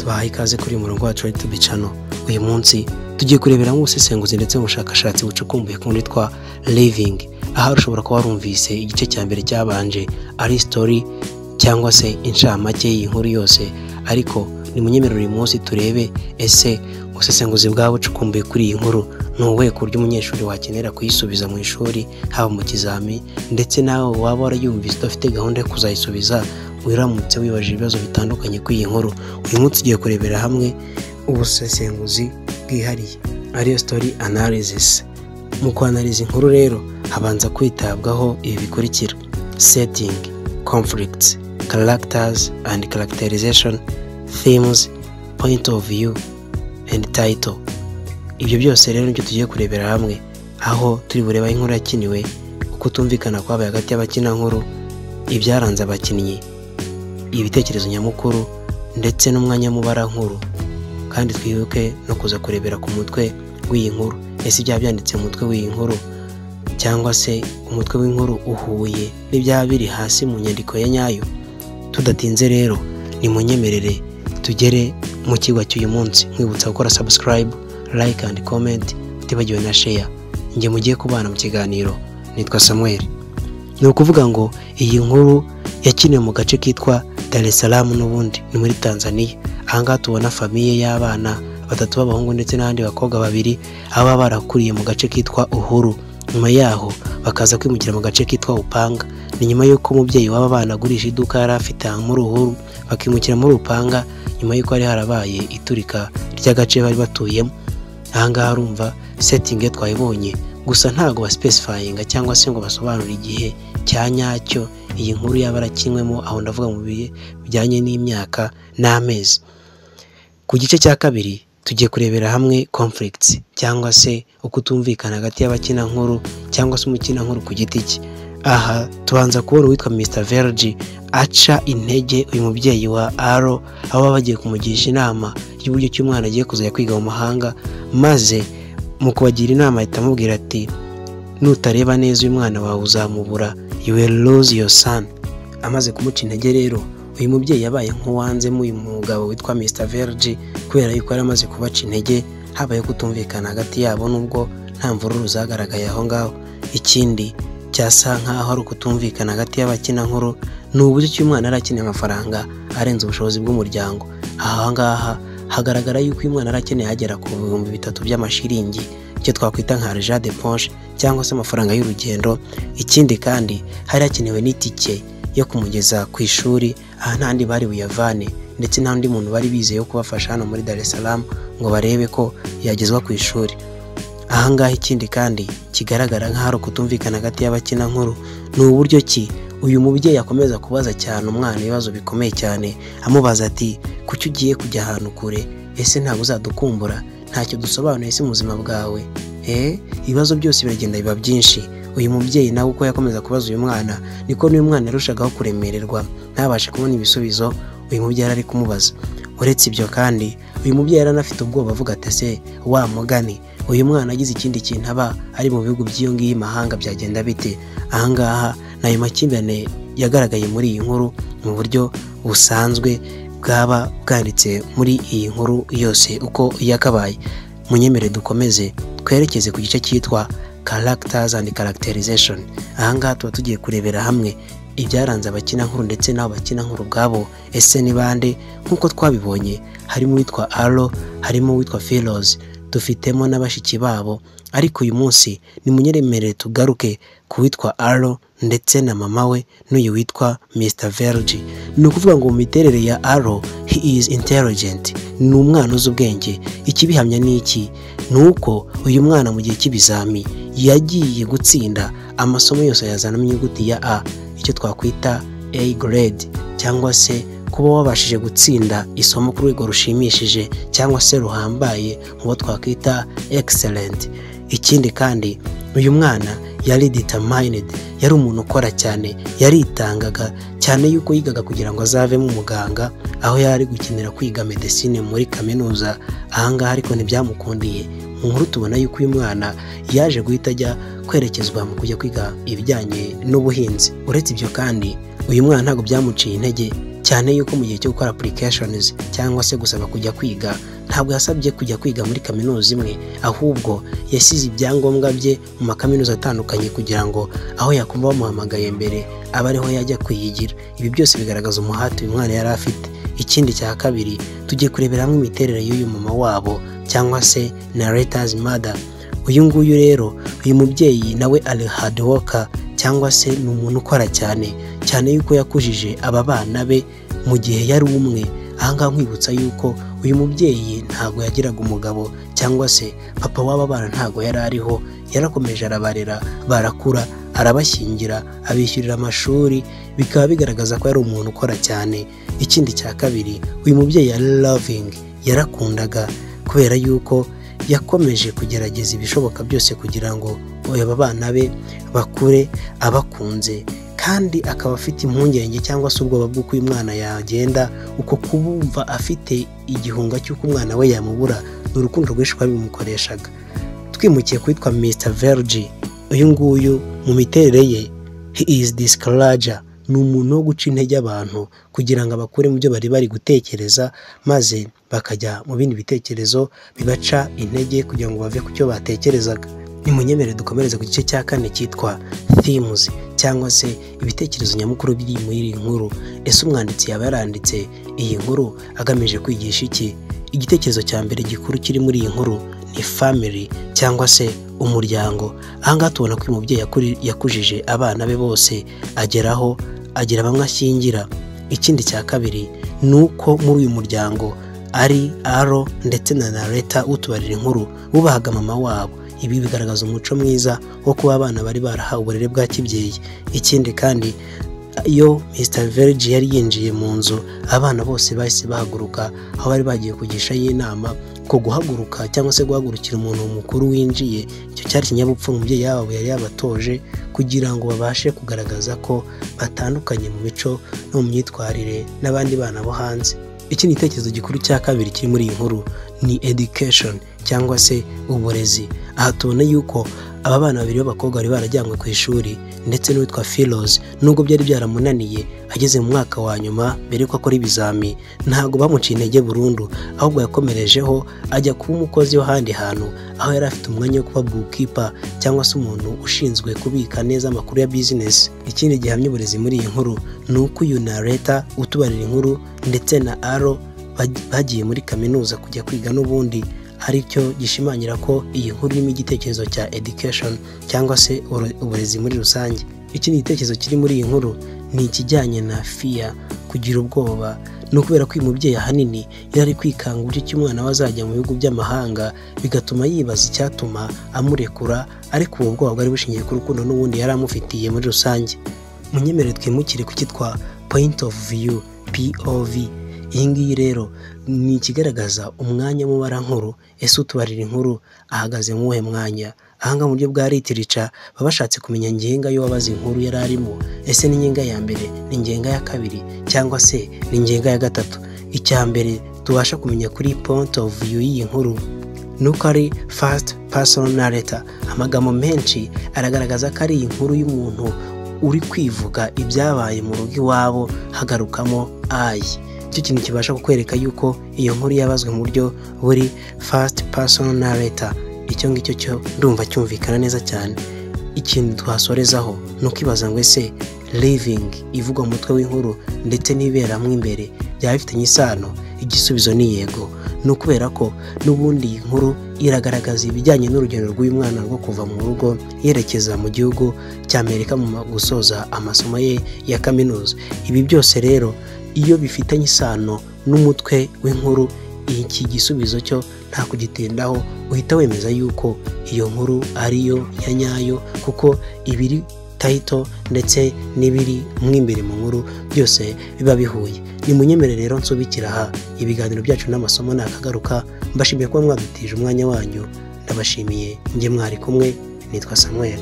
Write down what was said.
Tubahaye ikaze kuri uyu murongo wacu wa YouTube channel. Uyu munsi tugiye kureberamo ubusesenguzi ndetse n'ubushakashatsi bucukumbuye ku witwa Living. Aha ushobora kuba warumvise igice cya mbere cyabanje ari story cyangwa se inshamake y'inkuru yose, ariko ni munyemerere uyu munsi turebe ese ubusesenguzi bwaba bucukumbuye kuri iyi nkuru ni ubuhe, ku buryo umunyeshuri wakenera kuyisubiza mu ishuri, haba mu kizami, ndetse nawe waba warayumvise udafite gahunda yo kuzayisubiza, uramutse wibajije ibibazo bitandukanye kuri iyi nkuru. Uyu munsi tugiye kurebera hamwe ubusesenguzi bwihariye, ariyo story analysis. Mu kwanariza inkuru rero habanza kwitabwaho ibi bikurikira: setting, conflicts, characters and characterization, themes, point of view and title. Ibyo byose rero nibyo tugiye kurebera hamwe, aho turi bureba inkuru yakiniwe, ukutumvikana kwabaye hagati y'abakinankuru, ibyaranze abakinnyi, ibitekerezo nyamukuru ndetse n'umwanya mubarankuru. Kandi twibuke no kuza kurebera ku mutwe w'iyi nkuru. Ese ibyaba byanditse mu mutwe w'iyi nkuru cyangwa se umutwe w'inkuru uhuye n'ibyaba biri hasi mu nyandiko ya nyayo? Tudatinze rero, nimunyemerere tugere mu kigo cy'uyu munsi, nkwibutsa gukora subscribe, like and comment, utibagiwe na share. Njye mugiye kubana mu kiganiro nitwa Samuel. Ni ukuvuga ngo iyi nkuru yakiniwe mu gace kitwa Dar es Salaam, n'ubundi ni muri Tanzania. Ahangaha tubona famille y'abana batatu b'abahungu ndetse n'abandi bakobwa babiri, aho baba barakuriye mu gace kitwa Uhuru, nyuma yaho bakaza kwimukira mu gace kitwa Upanga. Ni nyuma y'uko umubyeyi w'aba bana agurisha iduka yari afite muri Uhuru, bakimukira muri Upanga nyuma y'uko hari harabaye iturika ry'agace bari batuyemo. Ahangaha urumva setting ye twayibonye, gusa ntabwo baspecifyinga cyangwa se ngo basobanure igihe cya nyacyo iyi nkuru yaba yarakinwemo. Aho ndavuga mu bihe bijyanye n'imyaka n'amezi. Ku gice cya kabiri tugiye kurebera hamwe conflicts cyangwa se ukutumvikana hagati y'abakinankuru cyangwa se umukinankuru ku giti cye. Aha tubanza kubona uwitwa Mr Velji aca intege uyu mubyeyi wa Aro, aho baba bagiye kumugisha inama y'uburyo ki umwana agiye kuzajya kwiga mu mahanga, maze mu kubagira inama ahita amubwira ati: "Nutareba neza uyu mwana wawe uzamubura, you will lose your son." Amaze kumuca intege rero, uyu mubyeyi yabaye nk'uwanzemo uyu mugabo witwa Mr Velji, kubera yuko yari amaze kubaca intege. Habaye kutumvikana hagati yabo, nubwo nta mvururu zagaragaye aho ngaho. Ikindi cyasa nk'aho ari ukutumvikana hagati y'abakinankuru ni uburyo ki umwana yari akeneye amafaranga arenze ubushobozi bw'umuryango. Aha ngaha hagaragara yuko uyu mwana yari akeneye agera ku 3000 by'amashiringi, icyo twakwita nka argent de poche cyangwa se amafaranga y'urugendo. Ikindi kandi hari hakenewe n'itike yo kumugeza ku ishuri. Aha nta handi bari buyavane, ndetse nta undi muntu bari bizeye wo kubafasha hano muri Dar es Salaam ngo barebe ko yagezwa ku ishuri. Ahangaha ikindi kandi kigaragara nk'aho ari ukutumvikana hagati y'abakinankuru ni uburyo ki uyu mubyeyi akomeza kubaza cyane umwana ibibazo bikomeye cyane, amubaza ati: "Kuki ugiye kujya ahantu kure? Ese ntabwo uzadukumbura? Ntacyo dusobanuye se mu buzima bwawe?" Ibibazo byose biragenda biba byinshi. Uyu mubyeyi nawe uko yakomeza kubaza uyu mwana, niko n'uyu mwana yarushagaho kuremererwa, ntabashe kubona ibisubizo uyu mubyeyi yari ari kumubaza. Uretse ibyo kandi, uyu mubyeyi yari anafite ubwoba, avuga ati: "Ese wa mugani uyu mwana agize ikindi kintu aba ari mu bihugu by'iyo ngiyo imahanga byagenda bite?" Ahangaha ni ayo makimbirane yagaragaye muri iyi nkuru mu buryo busanzwe bwaba bwanditse muri iyi nkuru yose uko yakabaye. Munyemere dukomeze twerekeze ku gice cyitwa characters and characterization. Ahangaha tuba tugiye kurebera hamwe ibyaranze abakinankuru ndetse n'abo bakinankuru ubwabo, ese ni bande? Nk'uko twabibonye, harimo uwitwa Aro, harimo uwitwa Philos, dufitemo na bashiki babo, ariko uyu munsi nimunyemerere tugaruke ku witwa Aro ndetse na mama we n'uyu witwa Mr Velji. Ni ukuvuga ngo mu miterere ya Aro, he is intelligent, ni umwana uzi ubwenge. Ikibihamya ni iki? Ni uko uyu mwana mu gihe cy'ibizami yagiye gutsinda amasomo yose, ayazanamo inyuguti ya A, icyo twakwita A grade, cyangwa se kuba wabashije gutsinda isomo ku rwego rushimishije cyangwa se ruhambaye, mu bo twakwita excellent. Ikindi kandi, uyu mwana yari determined, yari umuntu ukora cyane, yaritangaga cyane yuko yigaga kugira ngo azavemo umuganga, aho yari ari gukenera kwiga medecine muri kaminuza. Ahangaha ariko ntibyamukundiye. Mu nkuru tubona yuko uyu mwana yaje guhita ajya kwerekezwa mu kujya kwiga ibijyanye n'ubuhinzi. Uretse ibyo kandi, uyu mwana ntabwo byamuciye intege. Cyane yuko mu gihe cyo gukora applications cyangwa se gusaba kujya kwiga, ntabwo yasabye kujya kwiga muri kaminuza imwe, ahubwo yasize ibyangombwa bye mu makaminuza atandukanye kugira ngo aho yakumva bamuhamagaye mbere abe ariho yajya kwiyigira. Ibi byose bigaragaza umuhate uyu mwana yari afite. Ikindi cya kabiri, tugiye kurebera hamwe imiterere y'uyu mama wabo cyangwa se narrator's mother. Uyu nguyu rero, uyu mubyeyi nawe ari hard worker cyangwa se ni umuntu ukora cyane cyane, yuko yakujije aba bana be mu gihe yari umwe. Ahangaha nkwibutsa yuko uyu mubyeyi ntabwo yagiraga umugabo cyangwa se papa w'aba bana ntabwo yari ariho. Yarakomeje arabarera, barakura, arabashyingira, abishyurira amashuri, bikaba bigaragaza ko yari umuntu ukora cyane. Ikindi cya kabiri, uyu mubyeyi yari loving, yarakundaga, kubera yuko yakomeje kugerageza ibishoboka byose kugira ngo aba bana be bakure abakunze, kandi akaba afite impungenge cyangwa se ubwoba bw'uko uyu mwana yagenda. Uko kubumva afite igihunga cy'uko umwana we yamubura, ni urukundo rwinshi rwabimukoreshaga. Twimukiye kwitwa Mr Velji, uyu nguyu mu miterere ye, he is discourager, ni umuntu wo guca intege abantu kugira ngo abakure mu byo bari bari gutekereza, maze bakajya mu bindi bitekerezo bibaca intege kugira ngo bave ku cyo batekerezaga. Nimunyemere dukomereze ku gice cya kane cyitwa themes cyangwa se ibitekerezo nyamukuru biri muri iyi nkuru. Ese umwanditsi yaba yaranditse iyi nkuru agamije kwigisha iki? Igitekerezo cya mbere gikuru kiri muri iyi nkuru ni family cyangwa se umuryango. Ahangaha tubona ko uyu mubyeyi yakujije abana be bose, ageraho agira bamwe ashyingira. Ikindi cya kabiri ni uko muri uyu muryango ari Aro ndetse na narrator utubarira inkuru bubahaga mama wabo. Ibi bigaragaza umuco mwiza wo kuba abana bari barahawe uburere bwa kibyeyi. Ikindi kandi, iyo Mr Velji yari yinjiye mu nzu, abana bose bahise bahaguruka aho bari bagiye kugishayo inama. Ko guhaguruka cyangwa se guhagurukira umuntu mukuru winjiye, icyo cyari ikinyabupfura umubyeyi wabo yari yabatoje kugira ngo babashe kugaragaza ko batandukanye mu mico no mu myitwarire n'abandi bana bo hanze. Ikindi gitekerezo gikuru cya kabiri kiri muri iyi nkuru ni education cyangwa se uburezi. Aha tubona yuko aba bana babiri b'abakobwa bari barajyanywe ku ishuri, ndetse n'uwitwa Firoz, nubwo byari byaramunaniye ageze mu mwaka wa nyuma mbere yuko akora ibizami, ntabwo bamuciye intege burundu, ahubwo yakomerejeho ajya kuba umukozi w'ahandi hantu, aho yari afite umwanya wo kuba bookkeeper cyangwa se umuntu ushinzwe kubika neza amakuru ya business. Ikindi gihamya uburezi muri iyi nkuru ni uko uyu narrator utubarira inkuru ndetse na Aro bagiye muri kaminuza kujya kwiga n'ubundi, aricyo gishimangira ko iyi nkuru irimo igitekerezo cya education cyangwa se uburezi muri rusange. Ikindi gitekerezo kiri muri iyi nkuru ni ikijyanye na fear, kugira ubwoba. Ni ukubera ko uyu mubyeyi ahanini yari ari kwikanga uburyo ki umwana we azajya mu bihugu by'amahanga, bigatuma yibaza icyatuma amurekura, ariko ubu bwoba bwari bushingiye ku rukundo n'ubundi yari amufitiye muri rusange. Munyemerere twimukire ku cyitwa point of view, POV. Iyi ngiyi rero ni ikigaragaza umwanya mubarankuru. Ese utubarira inkuru ahagaze mu wuhe mwanya? Ahangaha mu buryo bwa literature baba bashatse kumenya ngenga y'uwabaze inkuru yari arimo. Ese ni ngenga ya mbere, ni ngenga ya kabiri, cyangwa se ni ngenga ya gatatu? Icya mbere tubasha kumenya kuri point of view y'iyi nkuru ni uko ari first person narrator. Amagambo menshi aragaragaza ko ari inkuru y'umuntu uri kwivuga ibyabaye mu rugo iwabo, hagarukamo I. Icyo kintu kibasha kukwereka yuko iyo nkuru yabazwe mu buryo buri first person narrator. Icyo ngicyo cyo ndumva cyumvikana neza cyane. Ikintu twasorezaho ni ukibaza ngo ese living ivugwa mu mutwe w'inkuru ndetse n'ibiberamo imbere byaba bifitanye isano? Igisubizo ni yego. Ni ukubera ko n'ubundi iyi nkuru iragaragaza ibijyanye n'urugendo rw'uyu mwana rwo kuva mu rugo yerekeza mu gihugu cy'Amerika mu gusoza amasomo ye ya kaminuza. Ibi byose rero iyo bifitanye isano n'umutwe w'inkuru, iki gisubizo cyo nta kugitindaho, uhita wemeza yuko iyo nkuru ariyo ya nyayo, kuko ibiri title ndetse n'ibiri mo imbere mu nkuru byose biba bihuye. Nimunyemere rero nsubikira aha ibiganiro byacu n'amasomo nakagaruka. Mbashimiye kuba mwadutije umwanya wanyu, ndabashimiye. Njye mwari kumwe nitwa Samuel.